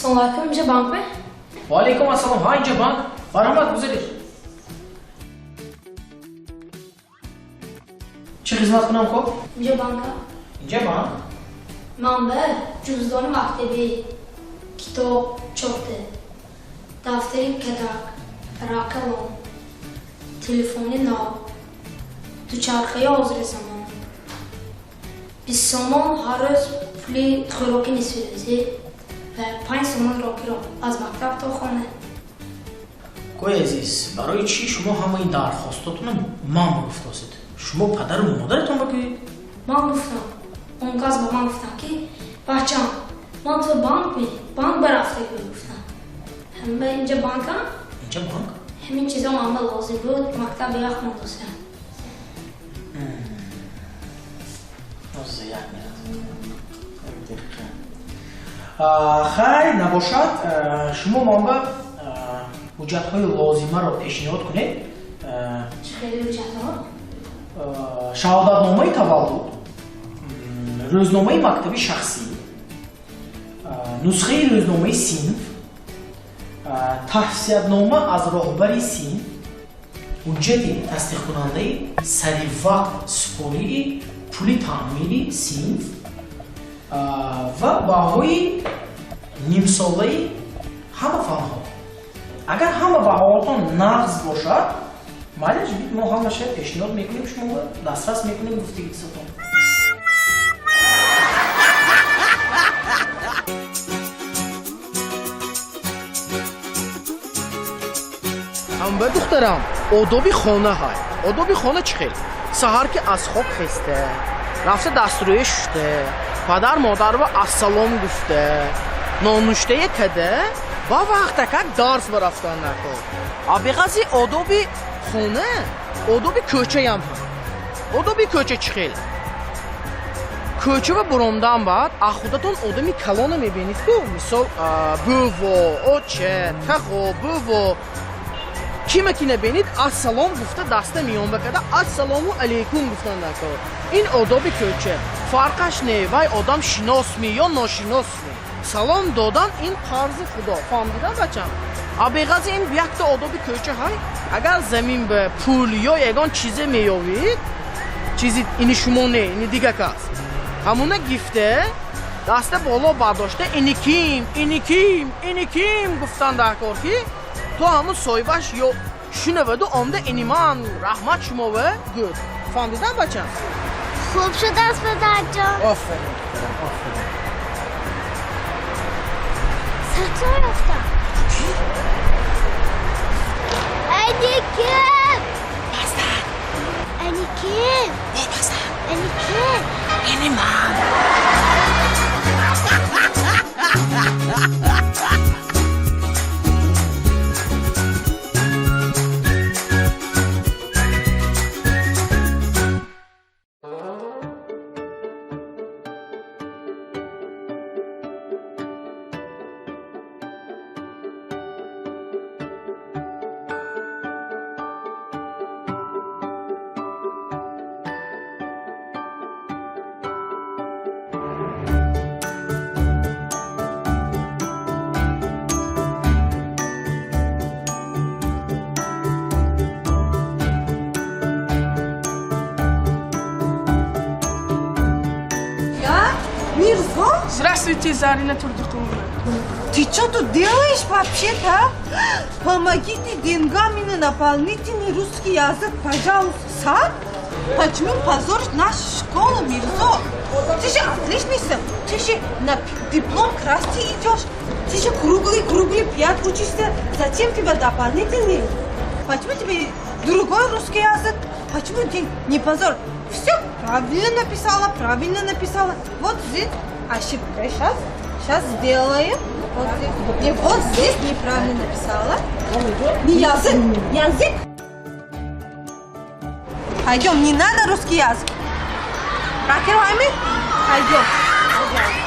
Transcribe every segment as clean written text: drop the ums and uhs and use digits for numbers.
Салом алайкум, инҷа банк ме? Ва алайкум ассалом. Ҳа, инҷа банк. Марҳамат, гузаред. Чӣ хизмат кунам, хоб? Инҷа банка? Инҷа банк. Манбаъ ҷуздони мактабӣ, китоб, чорта, дафтари кадак, ракалон, телефони нав, дучархаи ҳозири замон, 20 сомон ҳар рӯз пули хӯроки нисфирӯзӣ ва 5 сомон рокиро аз мактаб то хона. Кӯи азиз, барои чӣ шумо ҳамаи дархостотонро ман ба гуфтосед? Шумо падару модаратон бигӯед. Ман гуфтам, он кас ба ман гуфтам, ки бачам, ман ту банк ме, банк барафтагӣ гуфтам. Ҳама инҷа банка? Инҷа банк? Ҳамин чизо манба лозим буд, мактаб ях мондоса. Як минут. Дақиқа. Хайр, набошад, шумо манба ҳуҷҷатҳои лозимаро пешниҳод кунед. Чӣ хели ҳуҷҷатҳо? Шаҳодатномаи таваллуд, рӯзномаи мактаби шахсӣ, нусхаи рӯзномаи синф, тавсиятнома аз роҳбари синф, ҳуҷҷати тасдиқкунандаи саривақт супории пули таъмири синф ва баҳои нимсолаи ҳама фанҳо. Агар ҳама баҳоотон нағз бошад, майлаш, бит, мо ҳамаша пешниҳод мекунем, шумо дастрас мекунем гуфтагисатон. Ҳамба духтарам, одоби хона ҳай. Одоби хона чӣ хел? Саҳар ки аз хоб хеста, рафта дастрӯя шушта, падар модарва ассалом гуфта, нонуштае када, ба вақтакак дарс барафтан накор. А беғази одоби хона, одоби кӯчаям ҳай. Одоби кӯча чӣ хел? Кӯчава буромдан баъд аз худатон одами калона мебинед ку, мисол, бӯво, оча, тағо, бӯво, кима ки набинед, ассалом гуфта, даста миёнба када, ассалому алайкум гуфтан накор. Ин одоби кӯча. Фарқаш не, вай одам шиносми ё ношиносми, салом додан ин қарзи худо. Фаҳмдидан, бачам? А беғази ин якта одоби кӯча ҳай: агар замин ба пул ё ягон чизе меёвид, чизи ини шумо не, ини дига кас, ҳамуна гифта, даста боло бардошта, ини ким, ини ким, ини ким гуфтан дар кор, ки то ҳамун соҳибаш ё шунаваду омда, ини ман, раҳмат шумова гӯд. Фаҳмдидан, бачам? Хуб шудааст, падарҷон. Офарин, духтарам, офарин. Садо ёфтам. Ани ким? Ани ким? Ани ким? Ини ман. Я? Мирзо? Здравствуйте, Зарина Турдикуловна. Ты что тут делаешь вообще-то, а? Помогите деньгами на дополнительный русский язык, пожалуйста. Сад? Почему позоришь нашу школу, Мирзо? Ты же отличница, ты же на диплом красти идешь. Ты же круглый пять учишься. Зачем тебе дополнительный? Почему тебе другой русский язык? Почему ты не позор? Все правильно написала, правильно написала. Вот здесь ошибка. Сейчас, сейчас сделаем. Вот здесь. Не, вот здесь неправильно написала. Не язык, язык. Пойдем, не надо русский язык. Прокрываем? Пойдем. Пойдем.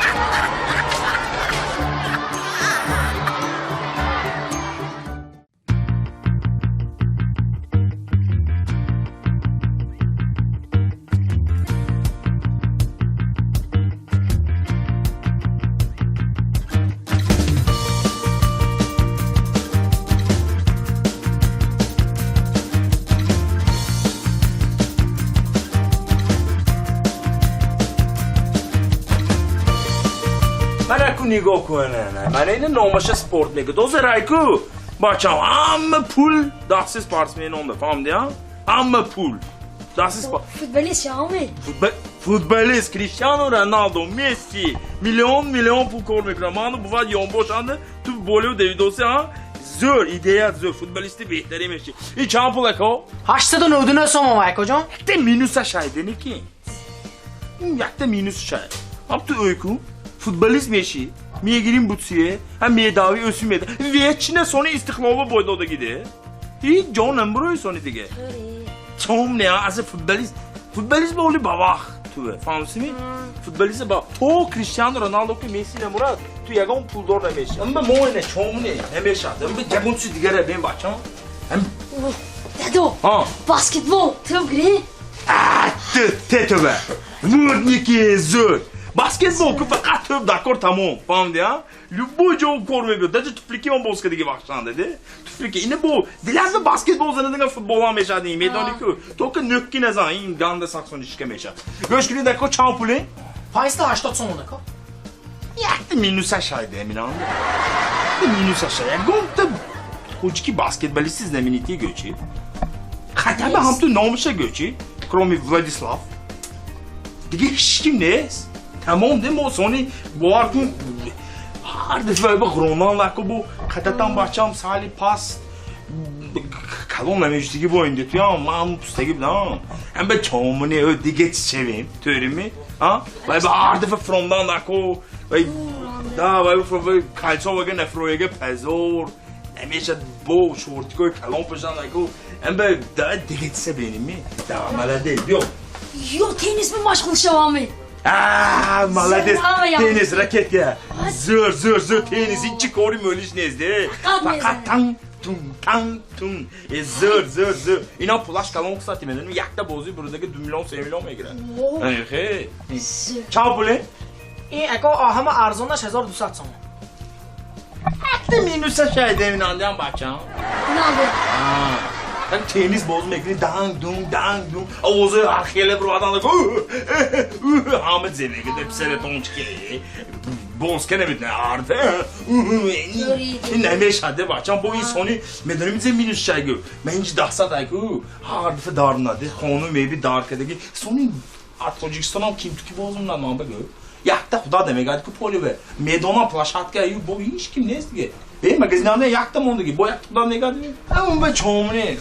Мана ку нигоҳ кун, мана ина номаша спорт мегӯяд. Ҳозир айку бачам ҳама пул дасти спортсменонда, фаҳмидӣ? Ҳама пул дасти Футболист шаваме? Футболист Криштиану Роналдо, Месси миллион миллион пул кор мекунад. Ману бувад ёнбошанда ту болиу давидоси, а? Зӯр идея, зӯр, футболисти беҳтарин мешӣ. Ин чанд пул, ако? 899 сомон, акоҷон. Якта минуса шайдени ки. Якта минус шай. Ҳам ту ӯй ку, футболист мешӣ, мегирим бутсие, ҳам медавӣ, ӯсӣ меда. Вечно сони Истиқлолба бой додагиде. Ҳеҷ ҷо намбурои сони диге. Чом не, аз футболист, футболист боли ба вақт ту, фаҳмисими? Футболист ба то Криштиану Роналдо ки Месси намурад, ту ягон пулдор намешӣ. Амма мо не, чом не, намешад. Амма ягон чиз дигара бен бачам. Дадо, баскетбол, ту гирӣ? Те тӯба. Мурдники зӯр. Баскетбол ку фақат тӯб дакор тамом, фаҳмидӣ, а? Любой ҷо кор мебиёд. Даже туфлики ман боз кардиги вақшанда, де? Туфлики. Ина бо дилаза баскетбол занадига футбол ҳам мешад, ин медонӣ ку. Только нӯкки назан, ин ганда саксонишка мешад. Гӯш кунед, ако, чанд пуле? 580 сомон, ако. Якта минуса шайда, эминам. Якта минуса шай. Ягонта тоҷики баскетболисти знаменитый гӯчи. Хотя бы ҳам ту номаша гӯчи, кроме Владислав. Дига ҳеч ким нест. Тамом де мо сони бовар кун, ҳар дафъа ба ғуронан лаку бу қадатан бачам сали паст калон намешдиги бо инди туям ман пустаги будам. Ҳам ба чомуни ӯ дига чӣ шавем, тӯрими? А? Вай ба ҳар дафъа фромдан лаку, вай да вай вай кальцо вага нафрояга пазор намешад бо шортикои калон пӯшан лаку. Ҳам ба да дига чӣ беними? Да молодец, биё. Ё теннис ба машғул шаваме. А, молодец. Теннис, ракетка. Зӯр, зӯр, зӯр теннис. Ҳеҷ кори мӯлиш нест, де. Фақат танг тун, танг тун. Зӯр, зӯр, зӯр. Ино пулаш калон кстати, медонем, якта бозӣ бурдаги 2 миллион, 3 миллион мегирад. Хе. Чанд пуле? Ин ако ҳама арзонаш 1200 сомон. Якта минуса шайда минандиам бачам. Надо. Так теннис боз мекунӣ, данг дунг, данг дунг. Овозои ҳар хеле буродан ҳама зе мегӯяд, писаратон чӣ боз ка наметавонад ҳарфе. Ин намешад, бачам, бо инсони медонем зе минус шайгӯ. Ман инҷи даҳсад айгӯ, ҳар дафъа дар наде, хонум меби дар кадаги. Сони аз Тоҷикистонам ким ту ки боз мунад ман бигӯ. Якта худо намегӯяд ку поле медонам площадка ю бо ҳеч ким нест диге. Бе магазинанда якта мондагӣ, бо якта худо мегӯяд. Ҳамон ба чомне.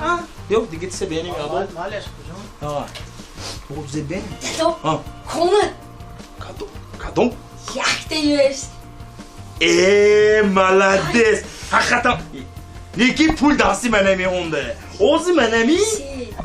А, биё диге тисе бенем ядо. Малеш, куҷо? А. Бо зе бен. Дадо, Конор. Кадом? Кадом? Якта UFC. Э, молодец. Ҳақиқатан неки пул дасти манами онда. Ози манами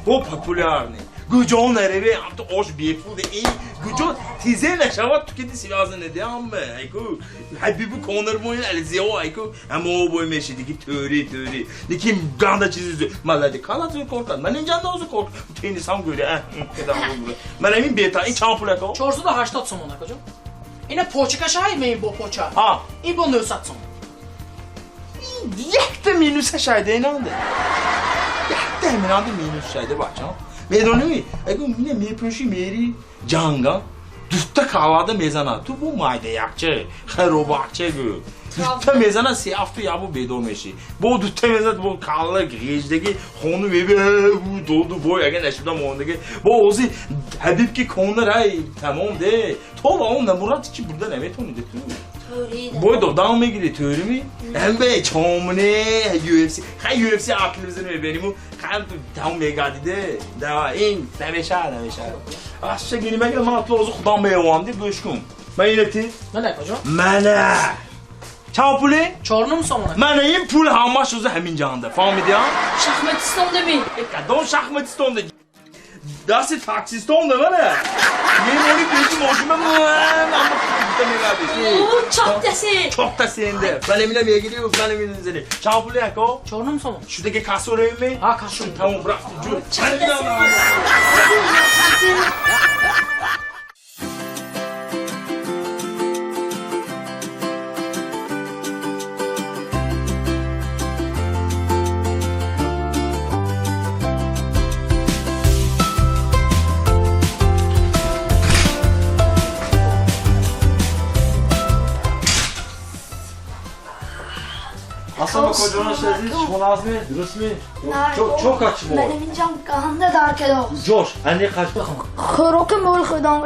бо популярный. Гуҷо нараве, ҳам ту ош бепул де. Ин гуҷо тизе нашавад, ту кеди связа неде ҳама. Айку Ҳабибу Конор боин Ализео айку ҳамо бой меши диги тӯри тӯри. Неки ганда чизи зӯ. Молодец, кала зӯ кор кард. Ман инҷанда озу кор. Теннис ҳам гӯре. Када гӯре. Ман ҳамин бета. Ин чанд пул ако? 480 сомон, акоҷон. Ина почкаша ҳай мен бо поча. Ҳа. Ин бо 900 сомон. Якта минуса шайда инанде. Якта ҳаминанде минус шайда бачам. Медонӣ, агар мина мепӯши мери ҷанга, дута калада мезанад. Ту бо майда якча, харобакча гӯ. Дута мезанад, се ҳафту ябу бедор мешӣ. Бо дута мезанад, бо калла ғеждаги, хону меби, доду бой, агар нашуда мондаги. Бо ози Ҳабиб ки Конор ай тамом де. То ба он намурад чи бурда наметонӣ де ту. Бой додам мегири, тӯрими? Ҳамбе чомне UFC. Хай UFC а телевизор мебиниму, хай ту там мегардиде. Да, ин намеша, намеша. Аша гири мегирам, ман атло озу худам меёвам, де гӯш кун. Ман инати? Мана, акоҷон. Мана. Чанд пуле? 4 сомон. Мана ин пул ҳамаш озу ҳамин ҷанда. Фаҳмидӣ, а? Шахматистонда ми? Кадом шахматистонда? Дасти таксистонда мана. Мемони пеши мошина ман ама пулта мегардӣ. Чоптаси. Чоптаси энде. Мана мина мегири, мана мина мезани. Чанд пуле, ако? 4 сомон. Шудаги кассо равем? Ҳа, кассо. Тамом, рафти ҷур. Чоптаси. Ассалому алайкум, ҷонош азиз, шумо нағзми? Дурустми? Чо кад шумо? Ман инҷам ганда дар кадост. Ҷош, ани қаш. Хӯроки мӯл хӯрдам,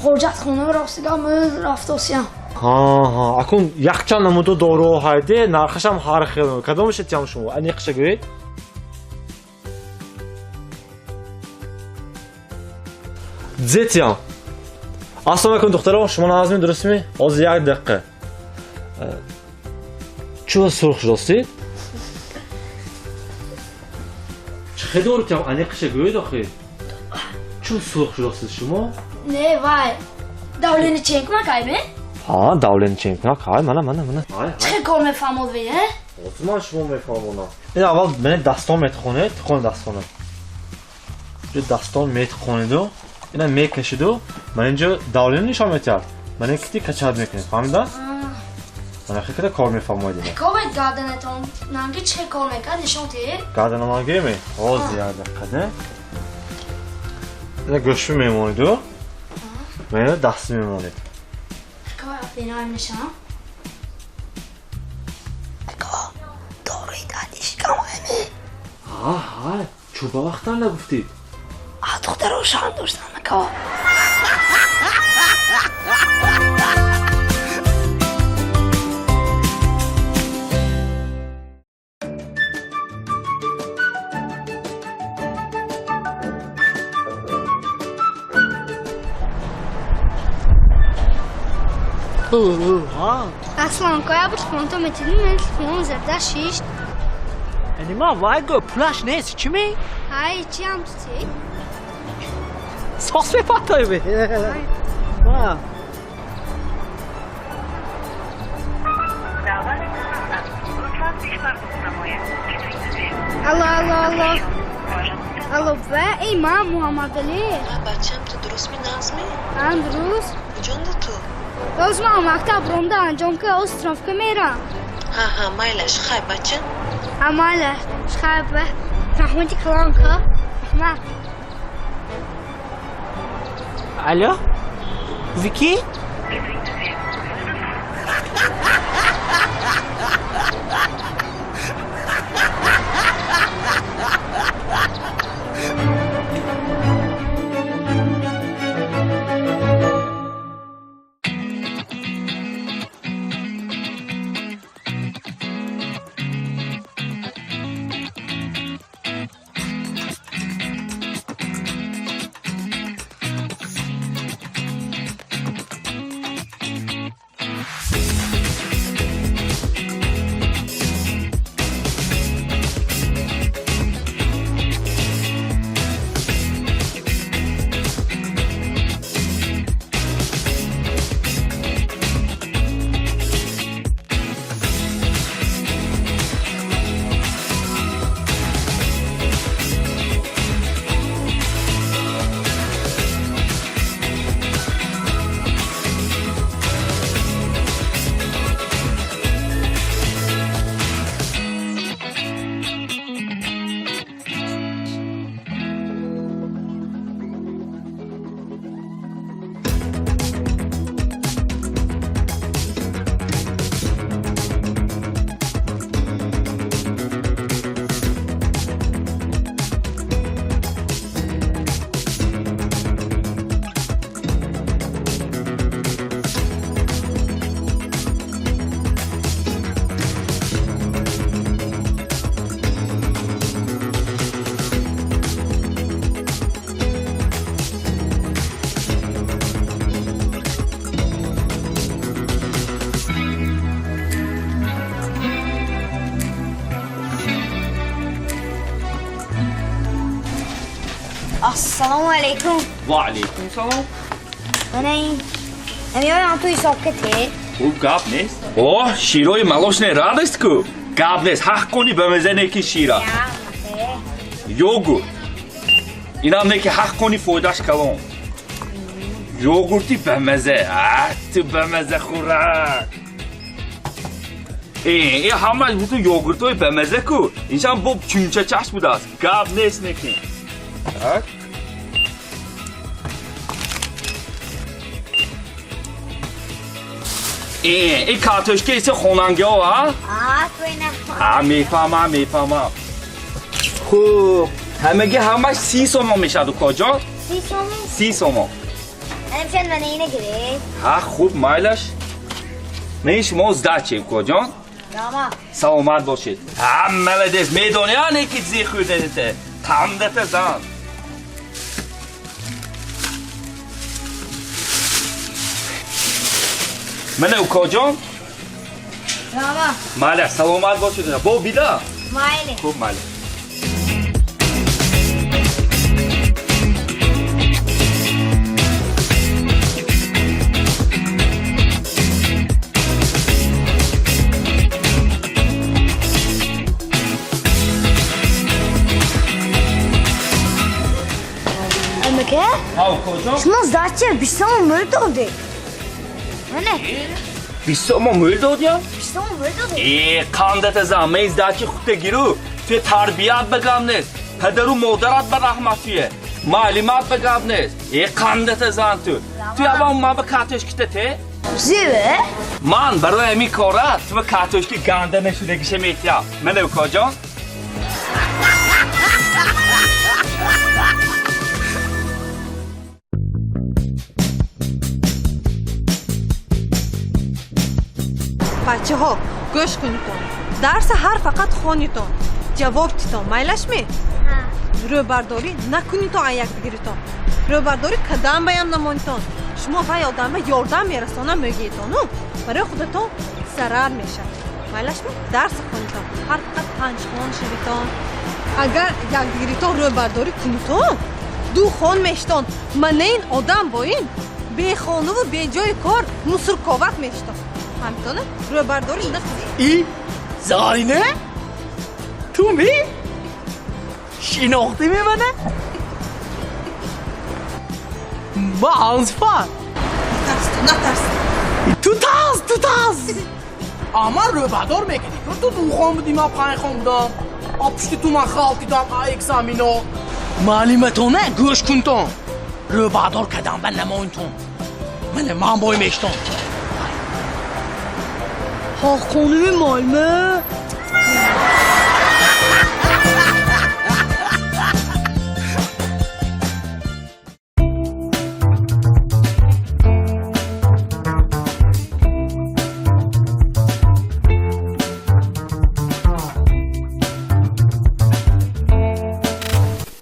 ҳоҷат хона ростига мӯл рафтосиям. Ҳа, ҳа, акун якчанд намуду доруҳо ҳайде, нархашам ҳар хел. Кадомаша тиям шумо? Ани қиша гӯед? Зе тиям. Ассалому алайкум, духтаро, шумо нағзми, дурустми? Ҳозир як дақиқа. Чӯ сурх шудостед? Чӣ хел дору тиям? Ани қиша гӯед охи. Чӯ сурх шудостед шумо? Не, вай. Давлени ченкунак ай ме? Ҳа, давлени ченкунак ай, мана, мана, мана. Чӣ хел кор мефаҳмод ве, э? Ҳозир ман шумо мефаҳмонам. Ин аввал мана дастон метхонед, тиқони дастона. Ин дастон метхонеду, ина мекашиду, мана инҷо давлени нишон метиҳад. Мана ин кити качад мекунед, фаҳмида? Мана хел кор мефаҳмоед ина. Ковед гарданатон, нанги чӣ хел кор мекард, нишон диҳед? Гардана ман гӯем? Ҳозир як дақиқа, не? Ина гӯшти мемониду, мана ина даст мемонед. Биноим нишон. Ако, дорои дардишикам айме. Ҳа, ҳа, чӯ ба вақтан нагуфтед? А, духтаро шарм доштам, ако. Аслан, коя бо телефонто метидим, мен телефоном зарда шишт. Ани ма вай гӯ, пулаш нест, чӣ ме? Ҳай, чи ҳам тути? Сос мепартои бе. Алло, алло, алло. Алло, бе, эй, ман Муҳаммадалӣ. Бачам, ту дурустми, нағзми? Ҳан, дуруст. Куҷонда ту? Боз ман мактаб ромда анҷом ки оз трофка мерам. Ҳа, ҳа, майлаш, хай, бача. Ҳа, майлаш, хай, бе. Раҳмати калон ка. Раҳмат. Алло? Вики? Ассалому алайкум. Ва алайкум салом. Мана ин. Ҳамёям ту ҳисоб кате? Хуб, гап нест. О, широи малошне радост ку. Гап нест, ҳақ кони ба маза неки шира. Йогурт. Инам неки ҳақ кони фоидаш калон. Йогурти ба маза, а, ту ба маза хӯрак. Э, э ҳамаш бутун йогуртҳои ба маза ку. Иншам бо чунчачаш будааст. Гап нест неки. Так. Ин картошка исе хонангиҳо, а? А, туй на. А, мефаҳмам, мефаҳмам. Хуб, ҳамаги ҳамаш 30 сомон мешавад, укоҷон. 30 сомон? 30 сомон. Анамшан мана ина гиред. Ҳа, хуб, майлаш. Не, шумо сдачи, укоҷон. Рама. Саломат бошед. Ҳа, молодец, медонӣ, а, не ки зи хӯрданите. Қандата зан. Мана, укоҷон. Рама. Майли, саломат бошед. Бо бида. Майли. Хуб, майли. Амака? Ҳа, укоҷон. Шумо сдача 20 сомон мӯл додед. Мана. 20 сомон мӯл додям? 20 сомон мӯл додед. Э, қандата зан, мен сдачи худта гиру. Туя тарбият ба гап нест. Падару модарат ба раҳмат туя. Маълимат ба гап нест. Э, қандата зан ту. Ту аввал ман ба картошкита те? Зеве? Ман барои ҳамин кора ту ба картошки ганда нашудагиша метиҳам. Мана, укоҷон. Бачаҳо, гӯш кунитон. Дарса ҳар фақат хонитон. Ҷавоб титон, майлашми? Ҳа. Рӯбардорӣ накунитон аз якдигиритон. Рӯбардорӣ кадам баям намонитон. Шумо вай одамба ёрдам мерасона мегӯетону барои худатон зарар мешавад. Майлашми? Дарса хонитон. Ҳар фақат панҷхон шавитон. Агар якдигиритон рӯбардорӣ кунитон, ду хон мешитон. Мана ин одам бо ин бехонуву беҷои кор мусурковат мешитон. Фаҳмитона? Рӯбардорӣ накунед. И Зарина? Ту ми? Шинохтӣ мемана? Ма Ансфар. Натарс, натарс. Ту тарс, ту тарс. Ама рӯбардор мекунӣ. Ту ду хон будӣ, ман панҷ хон будам. А пушти ту ман халтидам, а экзамино. Маълиматона гӯш кунтон. Рӯбардор кадам ба намоинтон. Мана ман бой мештон. Ҳаққоними муаллима.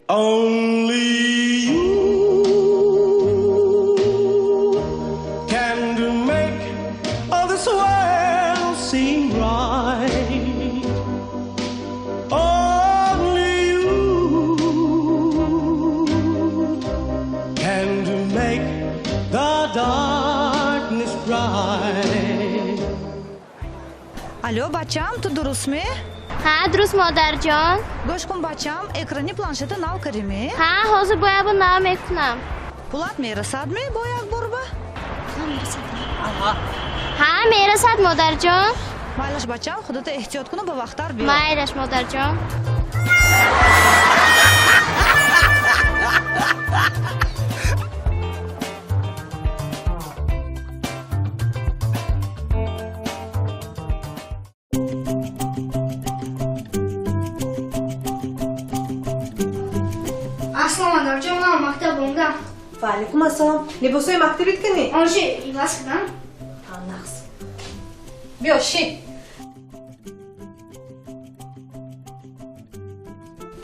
Only you can make all this world seem right. Only you can make the darkness bright. Алло, бачам, ту дурустми? Ҳа, дуруст, модарҷон. Гӯш кун, бачам, экрани планшета нав кардиме? Ҳа, ҳозир боябу нав мекунам. Пулат мерасадми бо як борба? Ҳа, мерасад, модарҷон. Майлаш, бачам, худата эҳтиёт куну ба вақттар биё. Майлаш, модарҷон. Ассалому алайкум, ман мактаб омадам. Ва алайкум ассалом. Либосҳои мактабит кунӣ? Онши иваз кунам. Ҳа, нақс. Биё, ши.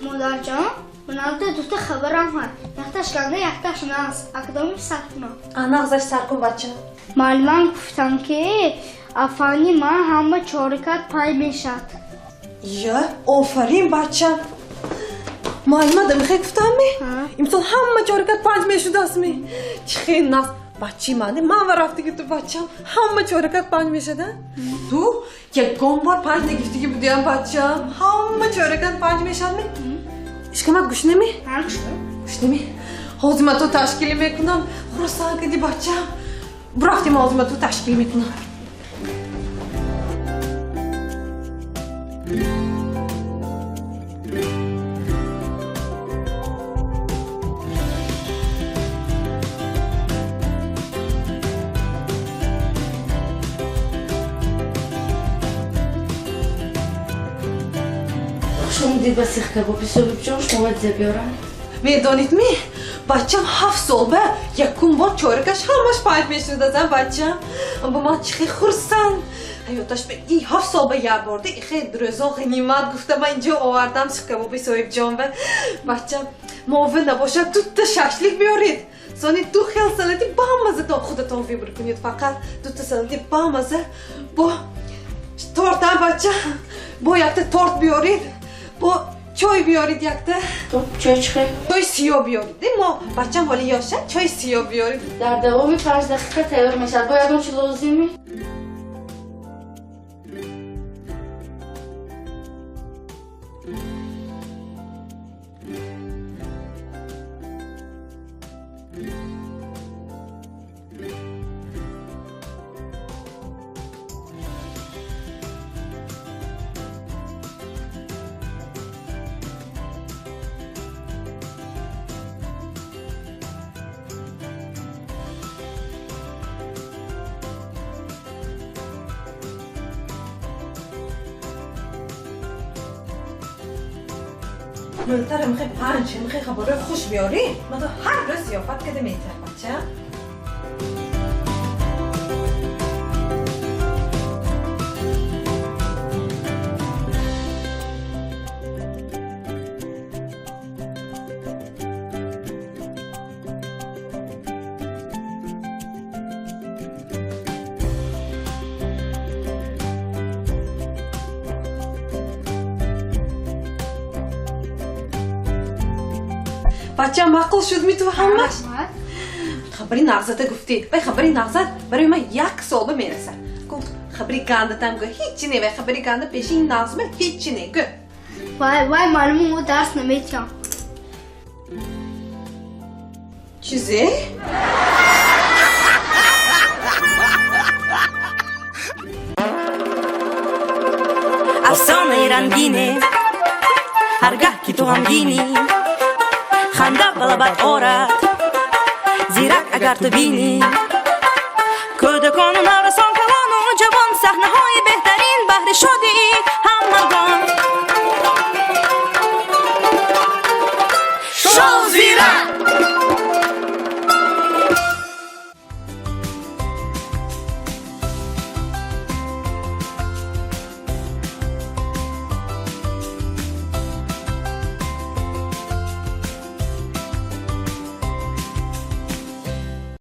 Модарҷон, ман дута хабарам ҳаст. Якташ ганда, якташ нағз. Акадомиш сар кунам. А, нағзаш сар кун, бача. Муаллимам гуфтам, ки афани ман ҳама чорикат пай мешавад. Я, офарин, бача. Муаллима дамихе гуфтамми? Имсол ҳама чорикат панҷ мешудастми. Чӣ хел нағз. Бачи мане, ман ва рафтиги ту, бачам. Ҳама чорикат панҷ мешада? Ту ягон бор панҷ нагифтиги будиям, бачам. Ҳама чорикат панҷ мешадми? Ишкамат гӯшнеми? Ҳа, гӯшнем. Гӯшнеми? Ҳозир ман ту ташкил мекунам. Хурсанд киди, бачам. Бурафтим, ҳозир ман ту ташкил мекунам. Хуш омадед ба сих кабоби Соҳибҷон, шумо бояд зе биёрам. Медонед ми, бачам 7 сол ба якум бор чоракаш ҳамаш панҷ мешуд азам бачам. Ба ман чӣ хел хурсанд. Ҳаёташ ба ин 7 сол ба як бор ди хел рӯзо ғанимат гуфта ман инҷо овардам сих кабоби Соҳибҷон ба. Бачам мове набошад дута шашлик биёред. Сони ду хел салати бамаза то худатон выбор кунед фақат дута салати бамаза бо торт а бача бо якта торт биёред бо чой биёред якта. Чой чӣ хел? Чой сиёҳ биёред. Мо бачам ҳоли ёша чой сиёҳ биёред. Дар давоми 5 дақиқа тайёр мешавад. Бо ягон чи лозимӣ? Мултар мехоҳи панҷ, мехоҳи хабарҳои хуш биёрӣ? Ман то ҳар рӯз зиёфат карда метиҳам, бача. Бачам маъқул шуд ми ту ҳамаш? Хабари нағзата гуфтӣ. Вай хабари нағзат барои ман 1 сол ба мерасад. Гуфт хабари гандатам гӯ ҳечи не, вай хабари ганда пеши ин нағзма ҳечи не гӯ. Вай вай маълуму мо дарс наметиҳам. Чизе? Афсонаи рангине ҳаргаҳ ки ту ғамгинӣ, ханда ба лабат орад зирак агар ту бинӣ. Кӯдакону наврасон, калону ҷавон, саҳнаҳои беҳтарин баҳри шодӣ